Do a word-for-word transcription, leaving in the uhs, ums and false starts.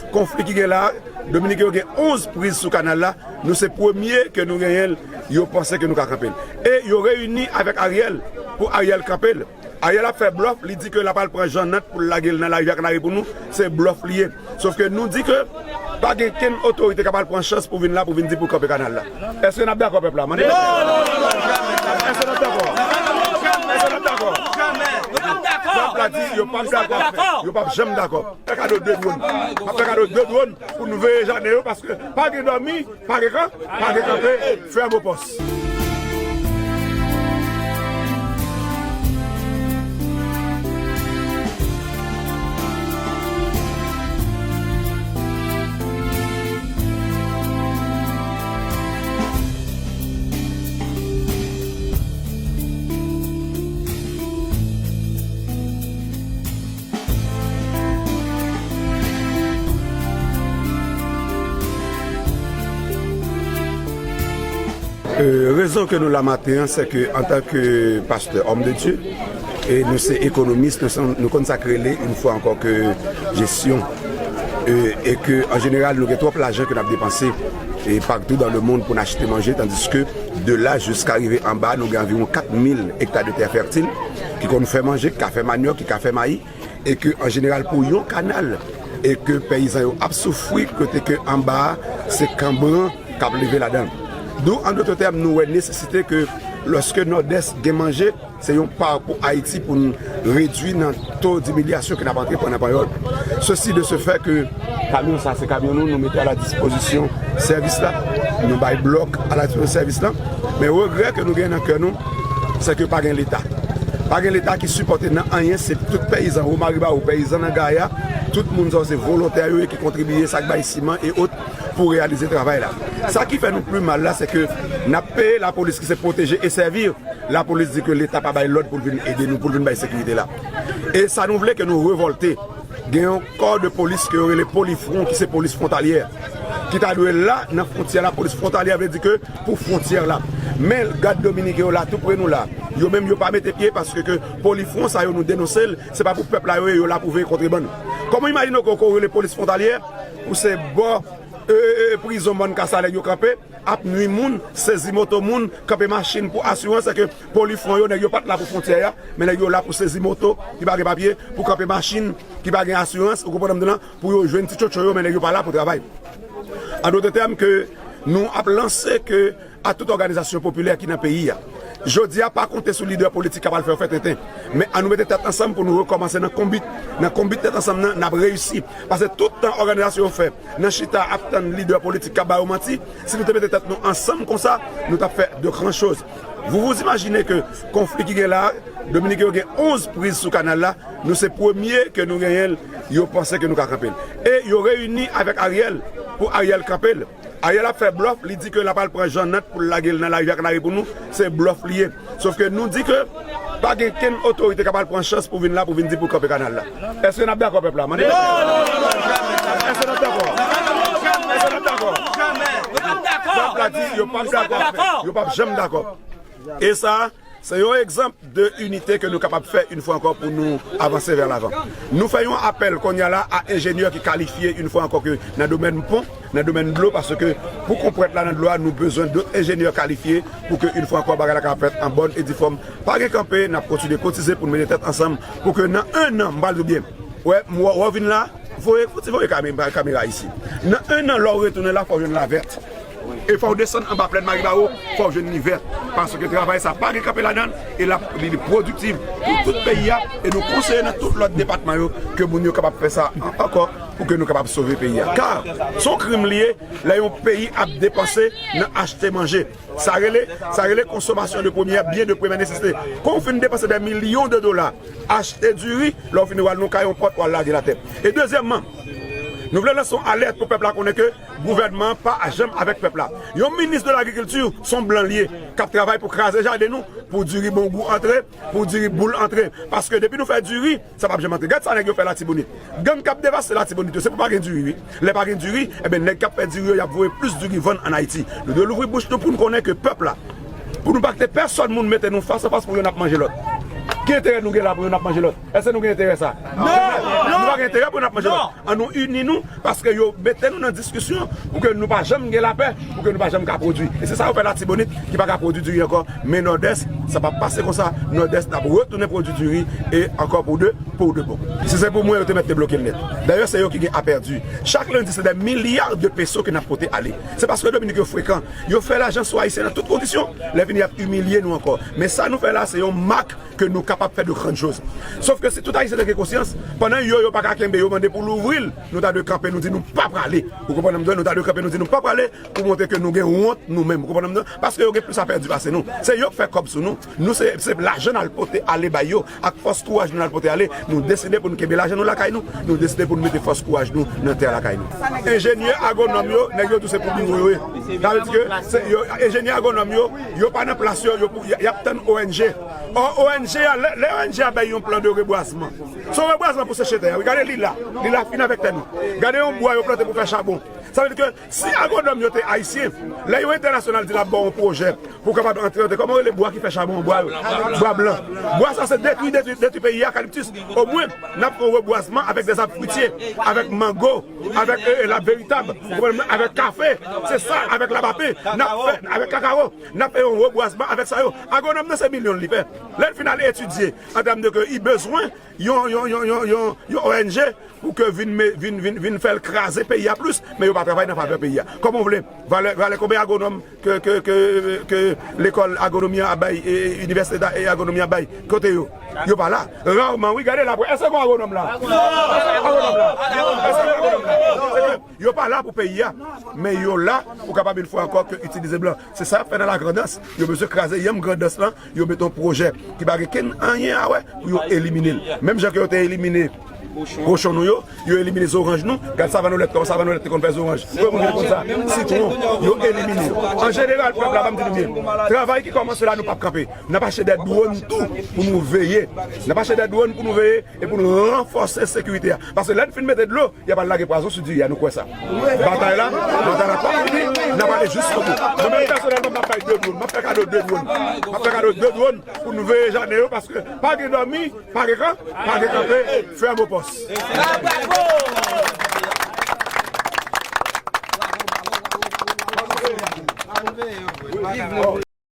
Konfli ki gen la, Dominiken yo gen onz priz sou kanal la. Nou se premye ke nou genyen l, yo panse ke nou ka kanpe l. E yo reyini avèk Ariel pou Ariel kanpe l. Ariel ap fè blòf, li di ke l ap al pran Jeannette pou l lage l nan larivyè Kanari pou nou, se blòf li ye. Sòf ke nou di ke pa gen kenn otorite k ap al pran chans pou vin la, pou vin di pou kanpe kanal la. Èske n ap dakò, pèp la? Mande. Èske n ap dakò? Èske n ap dakò? Pèp la di yo p ap dakò. Yo p ap janm dakò. Fè kado de dwòn. M ap fè kado de dwòn pou nou veye Janeyo, paske pa gen dòmi, pa gen kan, pa gen kanpe, fè bopòs. Euh, rezon ke nou la maten an, se ke antanke pastè, homme de Dieu, e nou se ekonomis, nou, se, nou konn sa k rele, yon fwa ankò, ke jesyon. E, e ke, an jeneral, nou gen twòp lajan ke n ap depanse, e partou dans le monde pou n achte manje, tandiske de la jiska rive anba, nou gen anviwon kat mil ekta de tè fètil, ki konn fè manje, ki ka fè manyòk, ki ka fè mayi, e ke, an jeneral, pou yon kanal, e ke peyizan yo ap soufri, kote ke anba a, se kanbran k ap leve ladan l. Dou, an dòt tèm, nou wè nesesite ke, lòske Nòdès gen manje, se yon pa pou Ayiti pou n redui nan to dimilyasyon ke n ap antre pran nan panyòl. Sesi de se fè ke kamyon sa, se kamyon nou, nou mete a la dispozisyon sèvis la, nou bay blòk a la dispozisyon sèvis la, men regrè ke nou gen nan kè nou, se ke pa gen Leta. Pa gen Leta ki sipòte nan anyen, se tout peyizan Wo Maribawo, peyizan nan Gaya, tout moun sa yo se volontè yo ye ki kontribiye, sa k bay siman e ot pou reyalize travay la. Sa ki fè nou pli mal la, se ke n ap peye lapolis ki se pwoteje e sèvi, lapolis di ke Leta pa bay lòd pou l vin ede nou, pou l vin bay sekirite la. E sa nou vle ke nou revòlte. Gen yon kò de polis ke yo rele Polifwon, ki se polis fwontalyè, ki ta dwe la nan fwontyè la. Polis fwontalyè vle di ke pou fwontyè la. Men gad dominiken yo la, tou pre nou la. Yo menm yo pa mete pye paske ke Polifwon sa yo nou denonse l, se pa pou pèp la yo ye, yo la pou veye kontrebann. Kòman w imajine w ke w rele polis fwontalyè, pou se bò, e, e, e, prizon Mòn Kasalèg yo kanpe, ap nwi moun, sezi moto moun, kanpe machin pou asirans, se ke Polifwon yo, nèg yo pa t la pou fwontyè a, men nèg yo la pou sezi moto ki pa gen papye, pou kanpe machin ki pa gen asirans, ou konprann m di w lan, pou yo jwenn ti tchotcho yo, men nèg yo pa la pou travay. An dòt tèm, ke nou ap lanse ke a tout òganizasyon popilè ki nan peyi a. Jodi a, pa konte sou lidè politik k ap al fè w fè tenten. Men ann nou mete tèt ansanm pou nou rekòmanse nan konbit. Nan konbit tèt ansanm nan, n ap reyisi. Paske tout tan òganizasyon yo fè nan chita ap tann lidè politik k ap ba yo manti, si nou te mete tèt nou ansanm konsa, nou t ap fè de gran choz. Vous vous imaginez que konfli ki gen la, Dominiken yo gen onz priz sou kanal la, nou se premye ke nou genyen l, yo panse ke nou ka kanpe l. E yo reyini avèk Ariel pou Ariel kanpe l. Ariel ap fè blòf, li di ke l ap al pran Jeannette pou l lage l nan larivyè Kanari pou nou, se blòf li ye. Sòf ke nou di ke pa gen kenn otorite k ap al pran chans pou vin la, pou vin di pou kanpe kanal la. Èske n ap dakò, pèp la? Mande. Èske n ap dakò? Èske n ap dakò? Pèp la di yo p ap dakò. Yo p ap janm dakò. E sa, se yon egzanp de inite ke nou kapab fè yon fwa ankò pou nou avanse vè lavan. Nou fè yon apèl kounye a la a enjenyè ki kalifye yon fwa ankò ke nan domèn pon, nan domèn dlo, paske pou konpwèt la nan dlo a, nou bezwen dòt enjenyè kalifye pou ke yon fwa ankò bagay la kapab fèt an bòn e di fòm. Pa gen kanpe, n ap kontinye kotize pou n mete tèt ansanm pou ke nan en an, m pral di w byen, wè, m wè, wè w vin la, voye, fouti voye kame-, kamera isi. Nan en an, lè w retounen la, fò w jwenn lavèt. E fò w desann anba plèn Maribawo, fò w jwenn li vèt. Paske travay sa pa gen kanpe ladan l, e l ap, li, li pwodiktif pou tout peyi a, e nou konseye nan tout lòt depatman yo ke moun yo kapab fè sa an-, ankò pou ke nou kapab sove peyi a. Ka se yon krim li ye lè yon peyi ap depanse nan achte manje. Sa rele, sa rele consommation de première, bien de première nécessité. Kan w fin depanse dè milyon de dola, achte diri, lè w fini w al nan kay yon pòt, w al lage l atè. E dezyèmman, nou vle lanse yon alèt pou pèp la konnen ke gouvènman an pa janm avèk pèp la. Yon minis de lagrikilti, se yon blan li ye, k ap travay pou kraze jaden nou, pou diri bongou antre, pou diri boul antre. Paske depi nou fè diri, sa p ap janm antre. Gad sa nèg yo fè Latibonit. Gang k ap devaste Latibonit yo, se pou pa gen diri, wi. Lè pa gen diri, ebyen, nèg k ap fè diri yo, y ap voye plis diri vann ann Ayiti. Nou dwe louvri bouch nou pou n konnen ke pèp la, pou nou pa kite pèsòn moun mete nou fas a fas pou yonn ap manje lòt. Ki enterè nou gen la pou yonn ap manje lòt? Èske nou gen enterè sa? Non! Pa gen enterè pou n ap manje lòt. An nou ini nou, paske yo mete nou nan diskisyon pou ke nou pa janm gen lapè, pou ke nou pa janm ka pwodui. E se sa yo fè Latibonit ki pa ka pwodui diri ankò. Men Nòdès, sa p ap pase konsa. Nòdès, n ap retounen pwodui diri e ankò pou de, pou de bon. Si se pou mwen, yo te mèt te bloke l nèt. Dayè, se yo ki gen a pèdi. Chak lendi, se dè milya de peso ke n ap pote ale. Se paske Dominik yo frekan. Yo fè lajan sou Ayisyen nan tout kondisyon. Lè fini, y ap imilye nou ankò. Men sa nou fè la, se yon mak ke nou kapab fè de grann choz. Sof ke si tout Ayisyen te gen konsyans, pandan yo, yo pa ka kenbe, yo mande pou louvri l, nou ta dwe kanpe, nou di nou pa prale. Ou konprann m byen? Nou ta dwe kanpe, nou di nou pa prale pou montre ke nou gen wont nou menm. Ou konprann m byen? Paske yo gen plis a pèdi pase nou. Se yo k fè kòb sou nou. Nou se, se lajan n al pote ale bay yo. Ak fòs kouraj nou n al pote ale. Nou deside pou nou kenbe lajan nou lakay nou. Nou deside pou nou mete fòs kouraj nou nan tè lakay nou. Enjenyè agwonòm yo, nèg yo di w se pou biwo yo ye. Sa vle di ke se, yo, enjenyè agwonòm yo, yo pa nan plas yo, yo pou, y, y ap tann O N G. Ò, O N G a, lè, lè O N G a bay yon plan de rebwazman, se yon rebwazman pou seche tè a. Wi, gade lila. Lila fin avèk tè nou. Gade yon bwa yo plante pou fè chabon. Sa vle di ke si agwonòm yo te ayisyen, lè yon entènasyonal di l ap ba w yon pwojè pou w kapab antre, antre, kòman yo rele bwa ki fè chabon an? Bwa yo. Bwa blan. Bwa sa se detwi, detwi, detwi peyi a, kaliptis. Omwen, n ap fè yon rebwazman avèk dèzab fritye, avèk mango, avèk, e, e, lab veritab, ou konprann, avèk kafe. Se sa, avèk labapen, n ap fè, avèk kakawo, n ap fè yon rebwazman avèk sa yo. Agwonòm nan se milyon li fè. Lè l fin al etidye, an tèm de ke li bezwen yon, yon, yon, yon, yon, yon O N G pou ke vin, me- vin, vin, vin fè l kraze peyi a plis, men yo pa travay nan favè peyi a. Kòman w vle? Valè, valè konbyen agwonòm ke, ke, ke, ke lekòl agwonomi an ap bay, e, e, inivèsite da- e, agwonomi an ap bay? Kote yo? Yo pa la. Raman, wi, gade la, èske gon agwonòm la? Agwonòm la. Èske gon agwonòm la? Se ke yo pa la pou peyi a, men yo la pou kapab yon fwa ankò ke itilize blan. Se sa y ap fè nan Lagrandans. Yo bezwen kraze yanm Grandans lan, yo mete yon pwojè ki pa gen kenn anyen a wè pou yo elimine l. Menm jan ke yo te elimine kochon nou yo, yo elimine zoranj nou. Gad savann Olèt, kòman savann Olèt te konn fè zoranj. Konbyen moun ki te konn sa? Sitwon, yo elimine yo. An jeneral, pèp la, ban m di nou byen, travay ki kòmanse la, nou p ap kanpe. N ap achte dè dwòn tou pou nou veye. N ap achte dè dwòn pou nou veye e pou nou ranfòse sekirite a. Paske lè n fin mete dlo, y ap al lage pwazon sou diri a, nou kwè sa. Batay la, batay la p ap fini, n ap ale jiskobou. Mwen menm pèsonèlman, m ap bay de dwòn, m ap fè kado de dwòn. M ap fè kado de dwòn pou nou veye jaden yo, paske pa gen dòmi, pa gen kan, pa gen kanpe, fè mopòs.